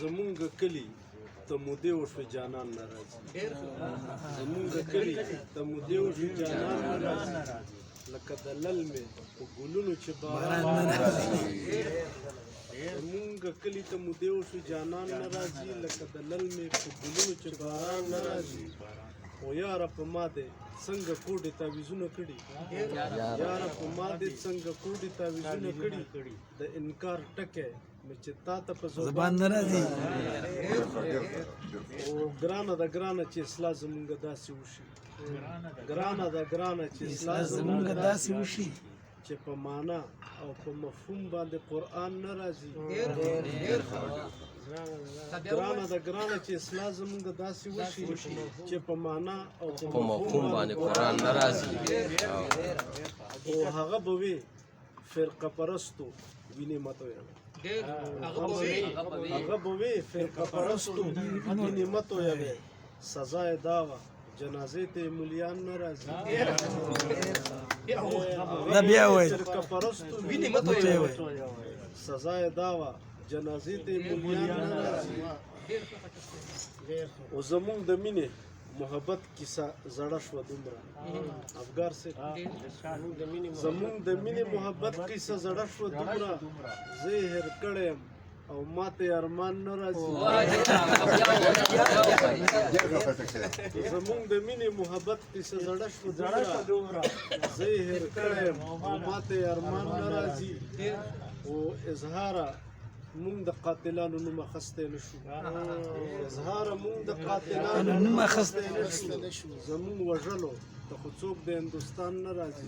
زمونږ کلی ته مودې وشوې جانان نه راځي، زمونږ کلی ته مودې وشوې جانان نه راځي، لکه د للمې په ګلونو چې باران نه راځي. زمونږ کلی ته مودې وشوې جانان نه راځي، لکه د للمې په ګلونو چې باران نه راځي. او یاره په ما دې څنګه کوډې تعویذونه کړي، یاره په ما دې څنګه کوډې تعویذونه کړي، د انکار ټکی مې چې تا ته په زبان نه راځي. او ګرانه ده ګرانه چې اصلاح زمونږ داسې وشي، ګرانه ده ګرانه چې اصلاح زمونږ داسې وشي چې په معنا او په مفهوم باندې قرآن نه راځي. ګرانه ده ګرانه چې اصلاح زمونږ داسې وشي چې په معنا او په مفهوم باندې قرآن نه راځي. او هغه به وي فرقه پرستو وینې متو، هغه به وي فرقه پرستو وینې متو یوې، سزا یې دا وه جنازې ته یې ملیان نه راځي. دا بیا وایي. فرقه پرستو وینې متو یوې، سزا یې دا وه جنازې ته یې ملیان نه راځي. او زمونږ د مینې محبت کیسه زړه شوه دومره، افګار صاحب، زمونږ د مینې محبت کیسه زړه شوه دومره، زه یې هېر کړی یم او ماته یې ارمان نه راځي. زمونږ د مینې محبت کیسه زړه شوه دومره، زه یې هېر کړی یم او ماته یې ارمان نه راځي. او اظهاره مونږ د قاتلانو نوم اخیستی نه شو، اظهاره مونږ د قاتلانو نوم اخیستی نه شو، زمونږ وژلو ته خو څوک د هندوستان نه راځي.